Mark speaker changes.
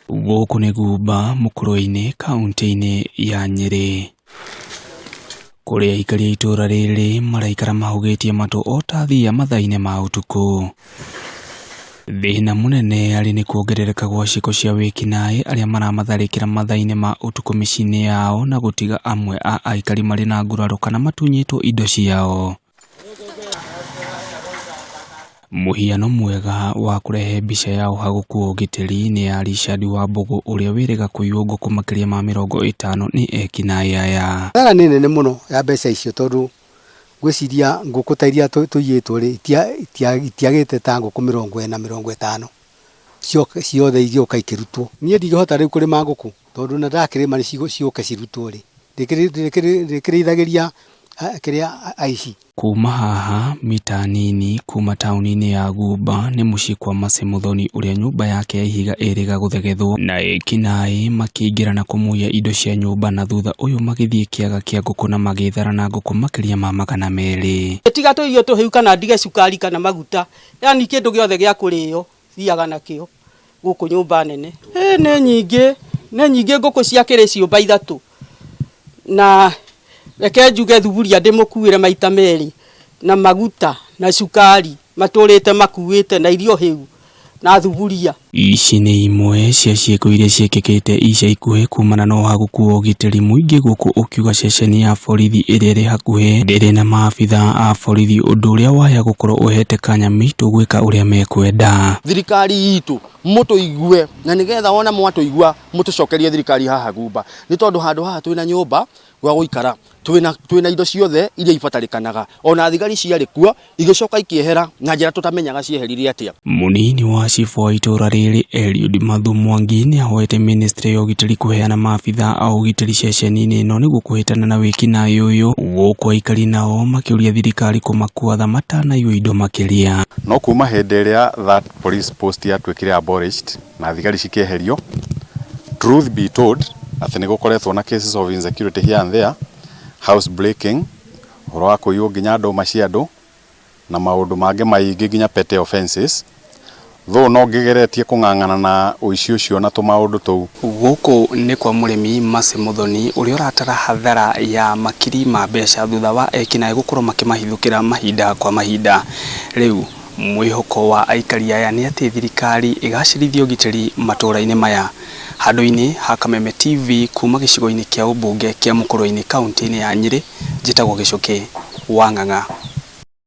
Speaker 1: Gũkũ nĩ Gumba Mũkũrwe-inĩ kaũntĩ-inĩ ya Nyĩrĩ, kũrĩa aikari a itũũra rĩrĩ maraikara mahũgĩtie matũ o ta thiya mathaa-inĩ ma ũtukũ. Thĩna mũnene arĩ nĩ kuongerereka gwa ciĩko cia wĩkinaĩ arĩa maramatharĩkĩra mathaa-inĩ ma ũtukũ mĩciĩ-inĩ yao na gũtiga amwe a aikari marĩ na nguraro kana matunyĩtwo indo ciao. Mũhiano mwega wa kũrehe mbica ya ũhagũku wa ũgitĩri nĩ ya Richard Wambugu ũrĩa wĩrĩga kũiywo ngũkũ makĩria ma 50 nĩ ekinaĩ aya.
Speaker 2: Hathara nĩ nene mũno ya mbeca icio tondũ ngwĩciria ngũkũ ta iria tũiyĩtwo rĩ, itiagĩte ta ngũkũ 40, 50 ciothe igĩũka ikĩrutwo. Niĩ ndingĩhota rĩu kũrĩma ngũkũ tondũ ona ndakĩrĩma ciũke cirutwo rĩ, ndĩkĩrĩithagĩria kĩrĩa aici.
Speaker 1: Kuma haha mita nini kuma taũni-inĩ ya Gumba nĩ mũciĩ kwa Mercy Muthoni ũrĩa nyũmba yake ya ihiga ĩrĩga gũthegethwo na ekinaĩ makĩingĩra na kũmũiya indo cia nyũmba na thutha ũyũ magĩthiĩ kĩaga kĩa ngũkũ na magĩthara na ngũkũ makĩria ma 200.
Speaker 3: Tiga tũirio tũhĩu kana ndige cukari kana maguta, yani kĩndũ gĩothe gĩa kũrĩo thiaga nakĩo gũkũ nyũmba nene. Ĩ nĩ nyingĩ, nĩ nyingĩ ngũkũ ciakĩrĩ ciũmba ithatũ na reke njuge thuburia ndĩmũkuĩre maita merĩ na maguta na cukari matũrĩte makuĩte na irio hĩu na thuburia.
Speaker 1: Ici nĩ imwe cia ciĩko iria ciĩkĩkĩte ica ikuhĩ kumana na ũhagũku wa ũgitĩri mũingĩ gũkũ ũkiuga ceceni ya borithi ĩrĩa ĩrĩ hakuhĩ ndĩrĩ na maabitha a borithi ũndũ ũrĩa waya gũkorwo ũhete kanya mitũ gwĩka ũrĩa mekwenda.
Speaker 4: Thirikari itũ mũtũigue na nĩgetha wona mwatũigua mũtũcokerie thirikari haha Gumba, nĩ tondũ handũ haha twĩna nyũmba gwa gũikara, twĩna indo ciothe iria ibatarĩkanaga, ona thigari ciarĩ kuo igĩcoka ikĩehera na njĩra tũtamenyaga cieherire atĩa.
Speaker 1: Mũnini wa cibũ wa itũũra rĩrĩ Eliud Mathu Mwangi nĩ ahoete ministry ya ũgitĩri kũheana maabitha a ũgitĩri ceceni-inĩ ĩno nĩguo kũhĩtana na wĩkinaĩ ũyũ, gũkũ aikari nao makĩũria thirikari kũmakuatha matanaiywo indo makĩria.
Speaker 5: No kuma hĩndĩ ĩrĩa that police post yatuĩkire abolished na thigari cikĩeherio, truth be told atĩ nĩ gũkoretwo na cases of insecurity here and there, house breaking, ũhoro wa kũiywo nginya ndũma cia andũ na maũndũ mangĩ maingĩ nginya petty offences, though no ngĩgeretie kũng'ang'ana na ũici ũcio na tũmaũndũ tũu.
Speaker 1: Gũkũ nĩ kwa mũrĩmi Mercy Muthoni ũrĩa ũratara hathara ya makiri ma mbeca thutha wa ekinaĩ gũkorwo makĩmahithũkĩra mahinda kwa mahinda. Rĩu mwĩhoko wa aikari aya nĩ atĩ thirikari ĩgacĩrithie ũgitĩri matũũra-inĩ maya. Handũ-inĩ ha Kameme TV kuma gĩcigo-inĩ kĩa ũmbunge kĩa Mũkũrwe-inĩ kaũntĩ-inĩ ya Nyĩrĩ, njĩtagwo Gĩcũkĩ wa Ng'ang'a.